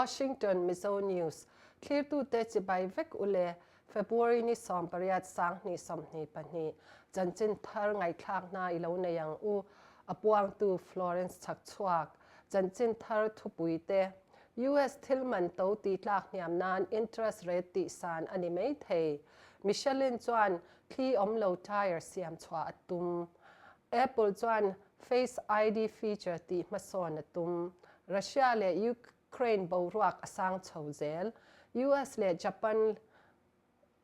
Washington Mizo News Thlirtute chibai vek ule February ni 18 2022 chanchin thar ngaihthlakna i lo nei ang u. A puangtu Florence Chhakchhuak Chanchin thar thupuite US thil man to tih tlak hniam nan interest rate tihsan a ni mai thei. Michelin chuan thli awm lo tyre siam chhuah a tum. Apple chuan Face ID feature tih hmasawn a tum. Russia leh Ukraine boruak a sang chho zel. US leh Japan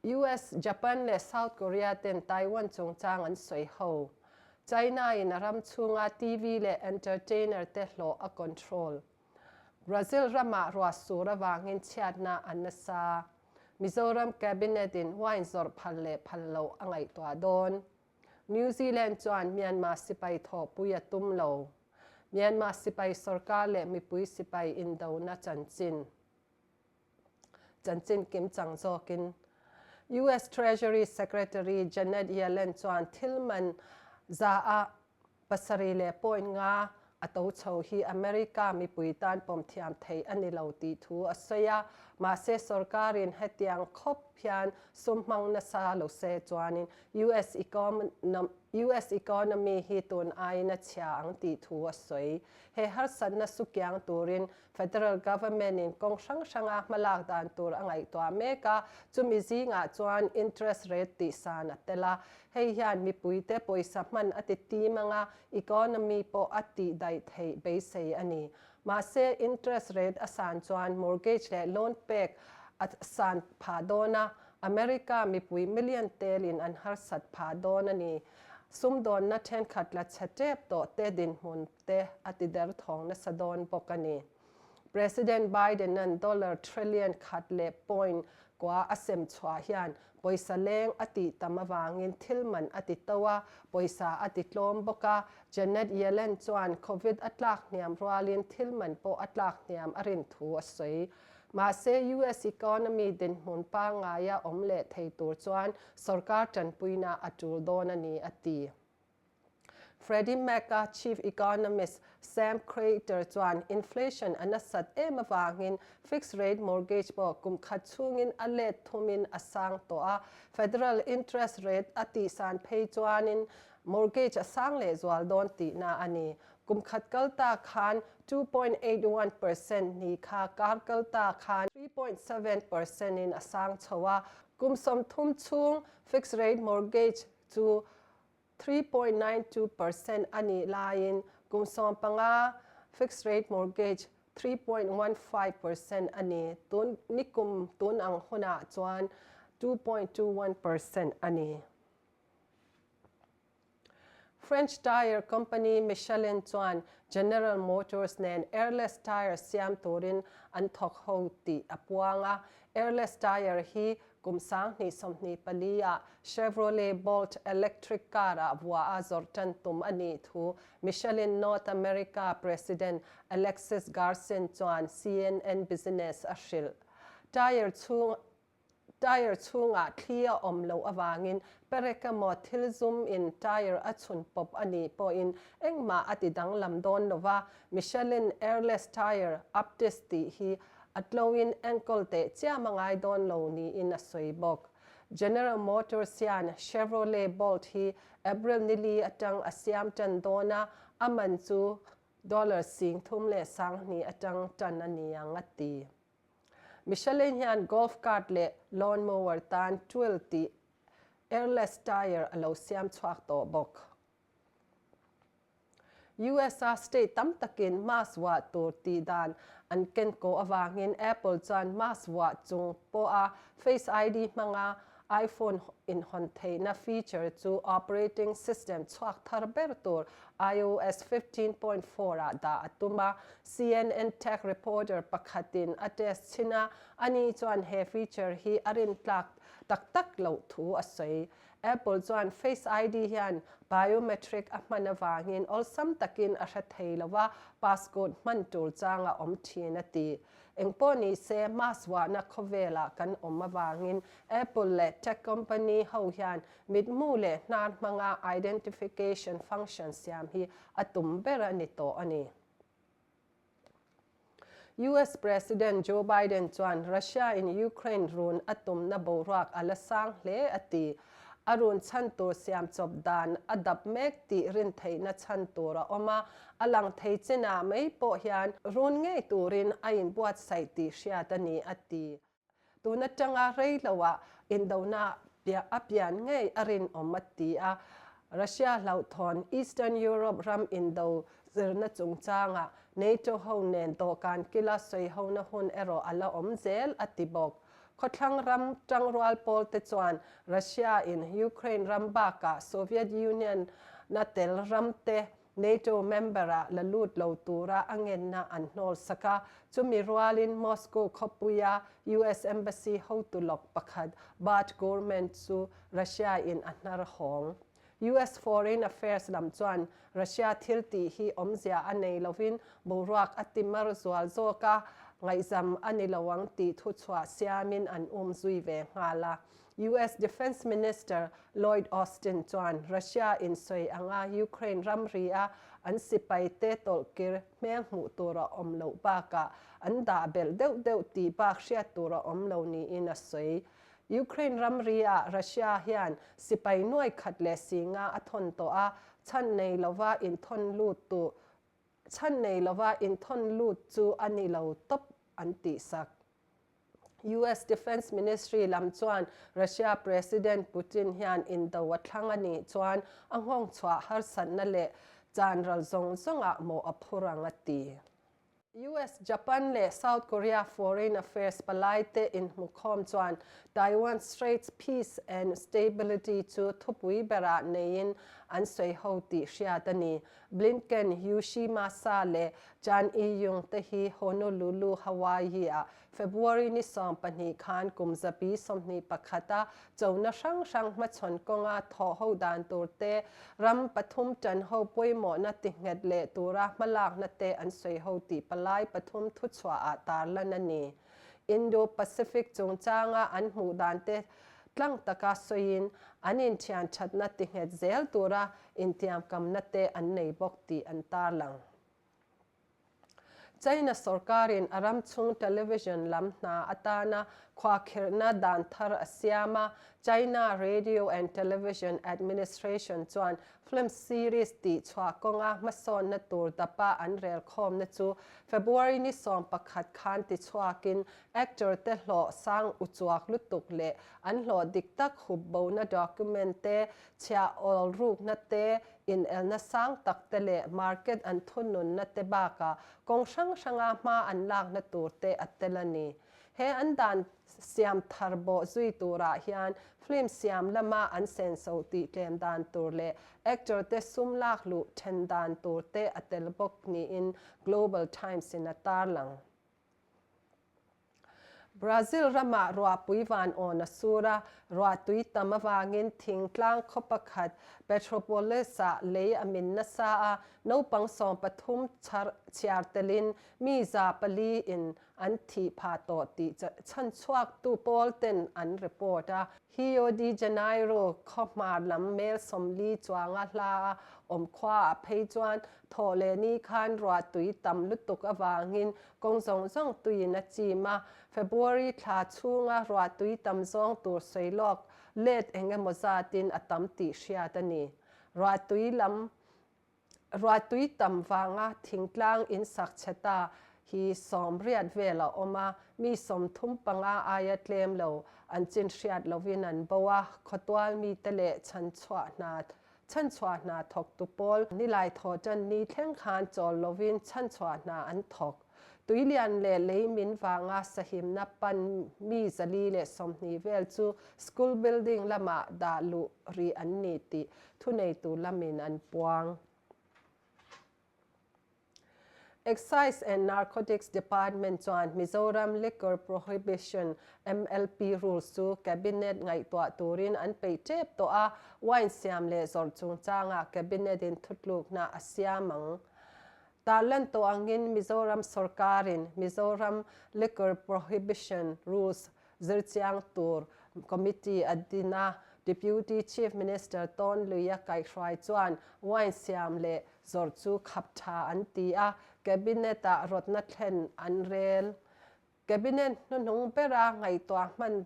US, Japan leh South Korea ten Taiwan chungchang an sawi ho. China in a ram chhunga TV leh entertainer te hlawh a control. Brazil ramah ruah sur avangin chhiatna an nasa. Mizoram Cabinet in wine zawrh phal leh phal loh a ngaihtuah dawn. New Zealand chuan Myanmar sipai thawhpui a tum lo. Myanmar sipai sorkar leh mipui sipai indona chanchin. Chanchin kim chang zawkin US Treasury Secretary Janet Yellen chuan thil man za a 7.5 a to chho hi America mipui tan pawm thiam theih a ni lo tih thu a sawi a, mahse sorkarin hetiang khawp hian sum hmang nasa lo se chuanin US US economy hi tun aiin a chhia ang tih thu a sawi. He harsatna sukiang turin Federal Government in kawng hrang hranga hmalak dan tur a ngaihtuah mek a, chumi zingah chuan interest rate tihsan a tel a. Hei hian mipuite pawisa hman a ti tim anga economy pawh a tih daih theih beisei a ni. Mahse, interest rate a san chuan mortgage leh loan pek a san phah dawn a, America mipui million telin an harsat phah dawn a ni. Sumdawnna thenkhat la chhe tep tawh te dinhmun te a ti derthawng nasa dawn bawk a ni. President Biden-a'n dollar trillion khat leh point kua a sem chhuah hian pawisa leng a tih tam avangin thil man a ti to a, pawisa a ti tlawm bawk a. Janet Yellen chuan Covid a tlak hniam rualin thil man pawh a tlak hniam a rin thu a sawi. Mahse, US economy dinhmun pangngaia awm leh thei tur chuan sorkar tanpuina a tul dawn a ni, a ti. Freddie Mac-a chief economist Sam Kreider chuan inflation a nasat em avangin fixed rate mortgage pawh kum khat chhungin a let thumin a sang tawh a, federal interest rate a tihsan phei chuanin mortgage a sang lehzual dawn tihna a ni. Kum khat kal ta khan 2.81% ni kha kar kal ta khan 3.7% in a sang chho a, kum 30 chhung fixed rate mortgage chu 3.92% a nih laiin kum 15 fixed rate mortgage 3.15% a ni. Tun nikum tun ang hunah chuan 2.21% a ni. French tyre company Michelin chuan General Motors nen airless tyre siam turin an thawk ho tih a puang a. Airless tyre hi Kum 2024 ah Chevrolet Bolt electric car ah vua a zawrh tan tum a nih thu Michelin North America President Alexis Garcin chuan CNN Business a hrilh. Tyre chhung Tyre chhungah thli a awm loh avangin perek emaw thil zum in tyre a chhun pawp a nih pawhin engmah a ti danglam dawn lova, Michelin airless tyre Uptis tih hi A tloin enkawl teh chiam a ngai dawn lo niin a sawi bawk. General Motors hian Chevrolet Bolt hi April nili atang a siam tan dawn a, a man chu dollar 32,000 atang tan a ni ang a ti. Michelin hian golf cart leh lawn mower tan Twil tih airless tyre a lo siam chhuak tawh bawk. USA state tam takin mask vuah tur tih dan an ken ko avangin Apple chuan mask vuah chung pawha Face ID hmanga iPhone inhawn theihna feature chu operating system chhuak thar ber tur iOS 15.4 ah dah a tum a. CNN tech reporter pakhatin a test chhin a, ani chuan he feature hi a rintlak tak tak loh thu a sawi. Apple chuan Face ID hian biometric a hman avangin awlsam takin a hre thei lo a, passcode hman tur chang a awm thin a ti. Engpawh ni se, mask vuahna khawvelah kan awm avangin Apple leh tech company ho hian mitmu leh hnar hmanga identification function siam hi a tum ber a ni tawh a ni. US President Joe Biden chuan Russia in Ukraine run a tumna boruak a la sang hle a ti. A run chhan tur siam chawp dan a dap mek tih rin theihna chhan tur a awm a, a lang thei chinah mai pawh hian run ngei turin a inbuatsaih tih hriat a ni a ti. Tun atanga rei loah indona a pian ngei a rinawm a ti a, Russia hlauhthawn Eastern Europe ram indo zirna chungchangah NATO ho nen dawhkan kila sawihona hun erawh a la awm zel a ti bawk. Khawthlang ram tangrual pawl te chuan Russia in Ukraine ram bakah Soviet Union na tel ram te NATO member-ah la lut lo tura a ngenna an hnawl sak a, chumi rualin Moscow khawpuia US Embassy hotu lawk pakhat Bart Gurman chu Russia-in a hnar hawng. US Foreign Affairs lam chuan Russia thil tih hi awmzia a nei lovin boruak a ti mar zual zawk a, ngaihzam a ni lo ang tih thuchhuah siamin an um zui ve nghal a. US Defence Minister Lloyd Austin chuan Russia in sawi anga Ukraine ramri a an sipai te tawlhkir hmel hmuh tur a awm loh bakah an dah belh deuh deuh tih bak hriat tur a awm lo niin a sawi. Ukraine ramri ah Russia hian sipai nuai khat leh singa a thawn tawh a, chhan nei lova inthawn lut tu chhan nei lova inthawn lut chu a ni lo tawp an tihsak. US Defence Ministry lam chuan Russia President Putin hian indo a thlang a nih chuan a nghawng chhuah harsatna leh chan ral zawng zawngah mawh a phur ang a ti. US, Japan leh South Korea Foreign Affairs palaite inhmukhawm chuan Taiwan Straits peace and stability chu thupui berah neiin an sawi ho tih hriat a ni. Blinken, Yoshimasa leh Chan Ee-yung te hi Honolulu, Hawaii-ah February ni 12 khan kum zabi 21 a chona hrang hrang hmachhawn kawnga thawh ho dan tur te, ram pathum tan ho pawimawhna tinghet leh tura hmalakna te an sawi ho tih palai pathum thuchhuahah tarlan a ni. Indo-Pacific chungchanga an hmuh dan te tlang taka sawiin an inthian thatna tinghet zel tura intiamkamna te an nei bawk tih an tarlang. China sorkarin a ram chhung television lam hna atana khuakhirhna dan thar a siam a, China Radio and Television Administration chuan film series tih chhuah kawnga hmasawnna tur dapa an relkhawmna chu February ni 11 khan tichhuakin actor te hlawh sang uchuak lutuk leh an hlawh dik tak hup bona document te chhiah awl rukna te inelna sang tak te leh market an thununna te bakah kawng hrang hranga hma an lakna tur te a tel a ni. He an dan siam thar bawh zui turah hian film siam lama an senso tih tlem dan tur leh actor te sum lak luh then dan tur te a tel bawk niin Global Times in a tarlang. Brazil ramah ruahpui van awn a sur a, ruahtui tam avangin thingtlang khaw pakhat Petropolis-ah lei a min nasa a, naupang 13 chhiar telin mi 400 in an thih phah tawh tih chhanchhuaktu pawl ten an report a. Rio de Janeiro khaw hmar lam mel 40 chuanga hla a awm khuaah phei chuan thawh leh ni khan ruahtui tam lutuk avangin Kawng zawng zawng tuiin a chim a, February thla chhunga ruahtui tam zawng tur sawi lawk let eng emaw zatin a tam tih hriat a ni. Ruahtui lam Ruahtui tam vanga thingtlang in sak chhe ta hi 80 vel a awm a, mi 35 aia tlem lo an chin hriat lovin an bo a, khawtual mite leh chhanchhuah hna Chhanchhuah hna thawktu pawl nilai thaw tan ni thleng khan chawl lovin chhanchhuah hna an thawk. Tuilian leh lei min vanga sahimna pan mi 420 vel chu school building lamah dah luh rih an ni tih thuneitu lamin an puang. Excise and Narcotics Department chuan Mizoram Liquor Prohibition, MLP, Rules chu Cabinet ngaihtuah turin an peih tep tawh a, wine siam leh zawrh chungchangah Cabinet in thutlukna a siam ang. Tarlan tawh angin Mizoram sorkarin Mizoram Liquor Prohibition Rules zirchiang tur committee a din a, Deputy Chief Minister Tawn Luia kaihhruai chuan wine siam leh zawrh chu khap tha an ti a. Cabinet-ah rawtna thlen an rel. Cabinet hnuhnung bera ngaihtuah hman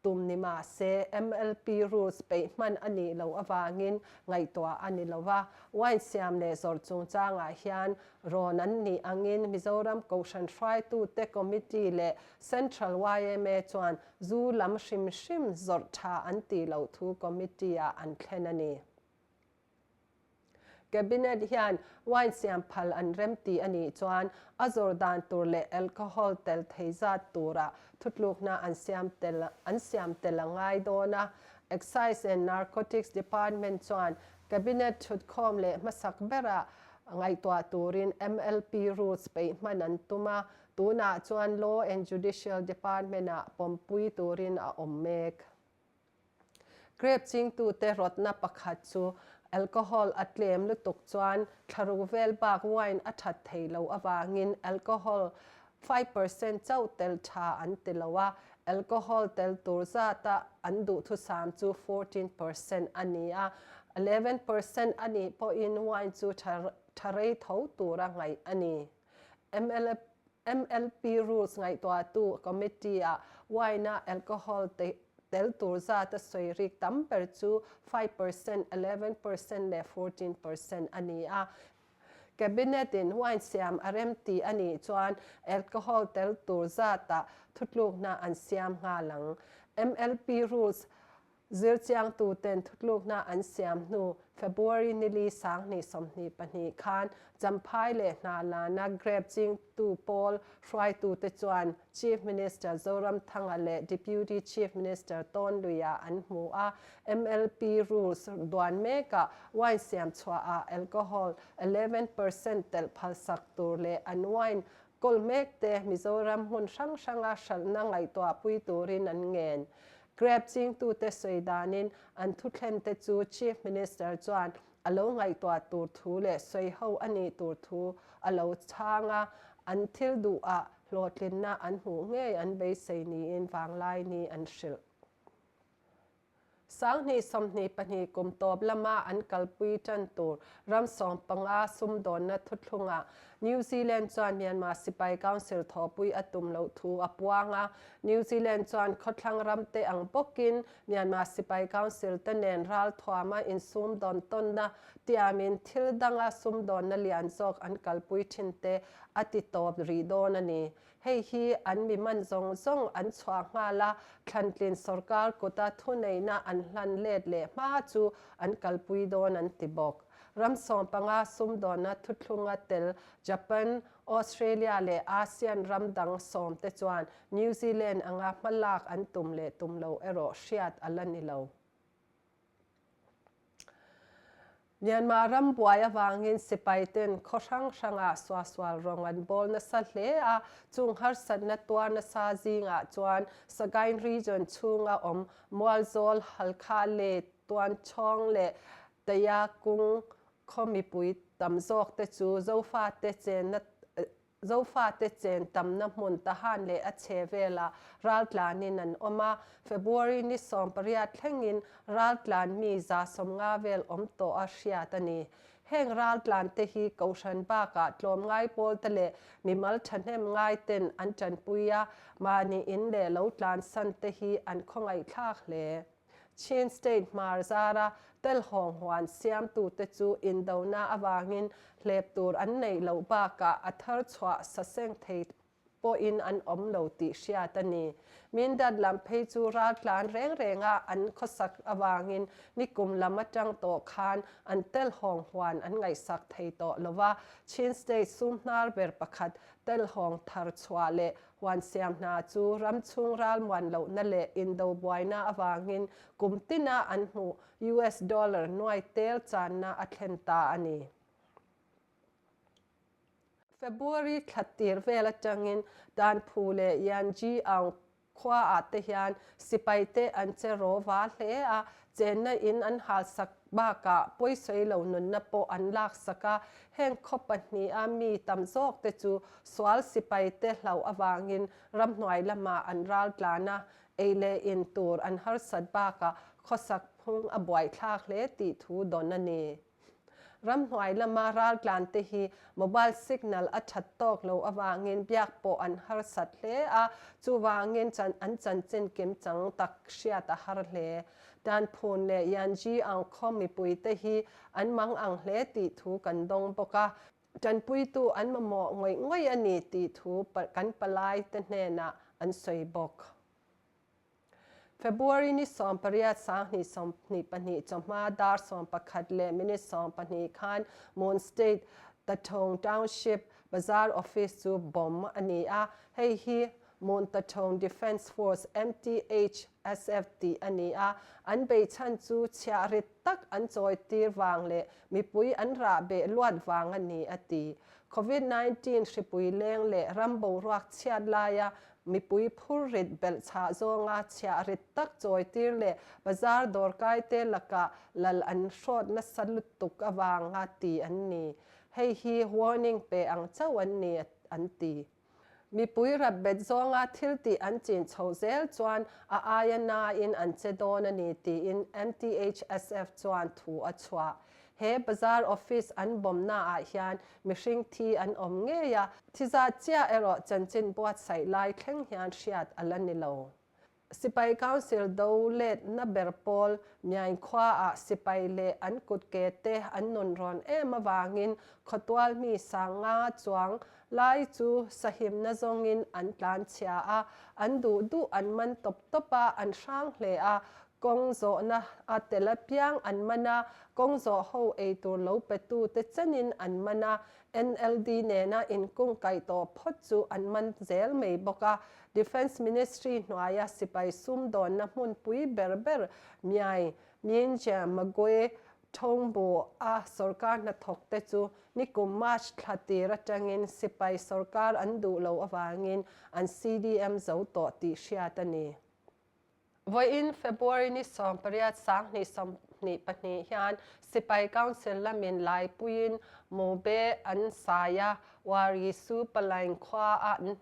tum ni mah se, MLP rules peih hman a nih loh avangin ngaihtuah a ni lo va. Wine siam leh zawrh chungchangah hian rawn an nih angin Mizoram Kohhran hruaitute Committee leh Central yma chuan zu lam hrim hrim zawrh tha an tih loh thu Committee-ah an thlen a ni. Cabinet hian wine siam phal an rem ti a nih chuan a zawr dan tur leh alcohol tel thei zat tura thutlukna an siam tel an siam tel a ngai dawn a. Excise and Narcotics Department chuan Cabinet thutkhawm leh hmasak berah ngaihtuah turin MLP rules peih hman an tum a, tunah chuan Law and Judicial Department-ah pawmpui turin a awm mek. Grape chingtute rawtna pakhat chu alcohol a tlem lutuk chuan thlaruk vel bak wine a that thei lo avangin alcohol 5% chauh tel tha an ti lo a, alcohol tel tur zata an duhthusam chu 14% a ni a, 11% a nih pawhin wine chu tha rei tho tura ngaih a ni. MLP rules ngaihtuahtu committee-ah wine-a alcohol tel tur zata sawi rik tam ber chu 5%, 11% leh 14% a ni a. Cabinet-in wine siam a rem tih a nih chuan alcohol tel tur zatah thutlukna an siam nghal ang. MLP rules Zirchiangtuten thutlukna an siam hnu February nili 2022 khan Champhai leh Hnalana grape chingtu pawl hruaitute chuan Chief Minister Zoramthanga leh Deputy Chief Minister Tawnluia an hmu a, MLP rules duan mekah wine siam chhuahah alcohol 11% telh phalsak tur leh an wine kawl mekte Mizoram hmun hrang hranga hralhna ngaihtuahpui turin an ngen. Grape chingtute sawi danin an thuthlente chu Chief Minister chuan a lo ngaihtuah tur thu leh sawiho a nih tur thu a lo chhang a, an thil duhah hlawhtlinna an hmuh ngei an beisei niin Vanglaini an hrilh. 2022 kum tawp lama an kalpui tan tur ram 15 sumdawnna thuthlungah New Zealand chuan Myanmar Sipai Council thawhpui a tum loh thu a puang a. New Zealand chuan khawthlang ramte ang bawkin Myanmar Sipai Council te nen ralthuama insumdawn tawnna tiamin thil danga sumdawnna lian zawk an kalpui thin te a ti tawp rih dawn a ni. Hei hi an mi man zawng zawng an chhuah nghal a, thlantlin sorkar kuta thuneihna an hlan let leh hma chu an kalpui dawn an ti bawk. Ram 15 sumdawnna thuthlunga tel Japan, Australia leh ASEAN ram dang sawm te chuan New Zealand anga hmalak an tum leh tum lo erawh hriat a la ni lo. Myanmar ram buai avangin sipai ten khaw hrang hrangah suahsual rawng an bawl nasa hle a, chung harsatna tuar nasa zingah chuan Sagaing Region chhunga awm Mualzawl, Halkha leh Tuanchawng leh Teia kung khaw mipui tam zawk te chu Zofate chenna Zofate chen tamna hmun Tahan leh a chhe velah raltlanin an awm a, February ni 18 thlengin raltlan mi 150 vel awm tawh a hriat a ni. Heng raltlante hi Kohhran bakah tlawmngai pawlte leh mimal thahnem ngaiten an tanpui a, mahni in leh lo tlansan te hi an khawngaihthlak hle. Chin State hmar zara telhawng huan siamtute chu indona avangin hlep tur an neih loh bakah a thar chhuah saseng thei pawhin an awm lo tih hriat a ni. Mindat lam phei chu raltlan reng renga an khawsak avangin nikum lam atang tawh khan an telhawng huan an ngaihsak thei tawh lo va, Chin State sum hnar ber pakhat telhawng thar chhuah leh Huan siam hna chu ram chhung ralmuan lohna leh indo buaina avangin kum tina an hmuh US dollar nuai tel channa a thlen ta a ni. February thla tir vel atangin Tanphu leh Yanji Aung khuaah te hian sipaite an che raw va hle a, chenna in an halsak bakah pawisawi lo nunna pawh an laksak a, heng khaw pahniha mi tam zawkte chu sual sipaite hlauh avangin ramhnuai lamah an ral tlan a, ei leh in tur an harsat bakah khawsak phung a buaithlak hle tih thu dawn a ni. Ramhnuai lama raltlante hi mobile signal a that tawk loh avangin biak pawh an harsat hle a, chuvangin an chanchin kimchang tak hriat a har hle. Tanphun leh Yanji ang khaw mipuite hi an mang ang hle tih thu kan dawng bawk a. Tanpuitu an mamawh ngawih ngawih a ni tih thu kan palaite hnenah an sawi bawk. February ni 18 2022 chawhma dar 11 leh minute 12 khan Mon State Tathong Township Bazar Office chu bomb a ni a, hei hi Mon Tathong Defence Force, MTHSF, tih a ni a, an beih chhan chu chhiah rit tak an chawi tir vang leh mipui an rah beh luat vang a ni a ti. Covid 19 hripui leng leh ram boruak chhiat laia Mipui phur rit belh chhah zawnga chhiah rit tak chawi tir leh bazar dawrkaite lakah lal an hrawt nasa lutuk avanga ti an ni. Hei hi warning pe ang chauh an ni an ti. Mipui rap bet zawnga thil tih an chin chho zel chuan a aia nain an che dawn a ni tiin MTHSF chuan thu a chhuah. He bazar office an bawmnaah hian mihring thi an awm ngei a, thi zat chiah erawh chanchin buatsaih lai thleng hian hriat a la ni lo. Sipai Council do letna ber pawl Myaing khuaah sipai leh an kutke te an nun rawn em avangin khawtual mi sanga chuang lai chu sahimna zawngin an tlanchhia a, an duh duh an man tawp tawp a, an hrang hle a, Kawng zawhna a tel apiang an man a, kawng zawh ho ei tur lo petu te chenin an man a, NLD nena inkungkaih tawh phawt chu an man zel mai bawk a. Defence Ministry hnuaia sipai sumdawnna hmunpui ber ber Myai Myinja Magwe Thongbu a sorkar hnathawk te chu nikum March thla tir atangin sipai sorkar an duh lo avangin an CDM zo tawh tih hriat a ni. Vawiin February ni 18 2022 hian Sipai Council lamin Laipuiin Mobe an sai a, Warisu Palain khua an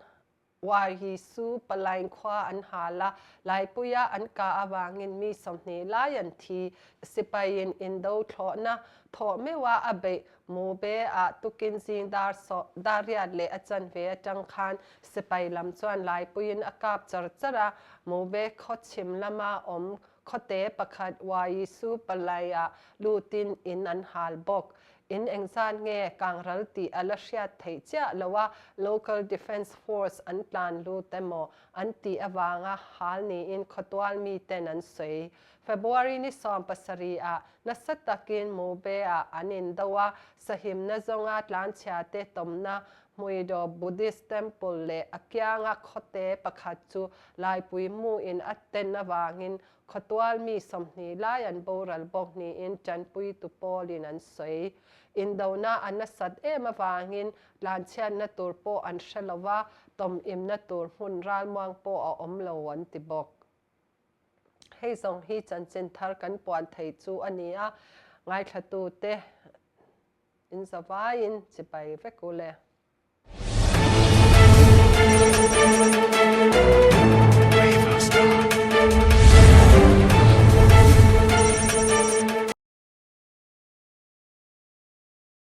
Warisu Palain khua an hal a, Laipuia an kah avangin mi 20 lai an thi. Sipaiin indo thlawhna thawh meuha a beih Mobe ah tukin zing dar dar riat leh a chanve atang khan sipai lam chuan Laipuiin a kap char char a, Mobe khaw chhim lama awm khawte pakhat Waisu Palai ah lutin in an hal bawk. In engzat nge kangral tih a la hriat theih chiah lo a, Local Defence Force an tlan lut emaw an tih avanga hal niin khawtual miten an sawi. February ni 17 ah Nasa takin Mobe-ah an indo a, sahimna zawnga tlanchhiate tawmna Hmuidaw Buddhist Temple leh a kianga khawte pakhat chu Laipui muin a ten avangin khawtual mi 20 lai an boral bawk niin tanpuitu pawlin an sawi. Indona a nasat em avangin tlanchhiatna tur pawh an hre lo va, tawmimna tur hmun ralmuang pawh a awm lo an ti bawk. Hei zawng hi chanchin thar kan puan thei chu a ni a, ngaithlatute in zavaiin chibai vek u le.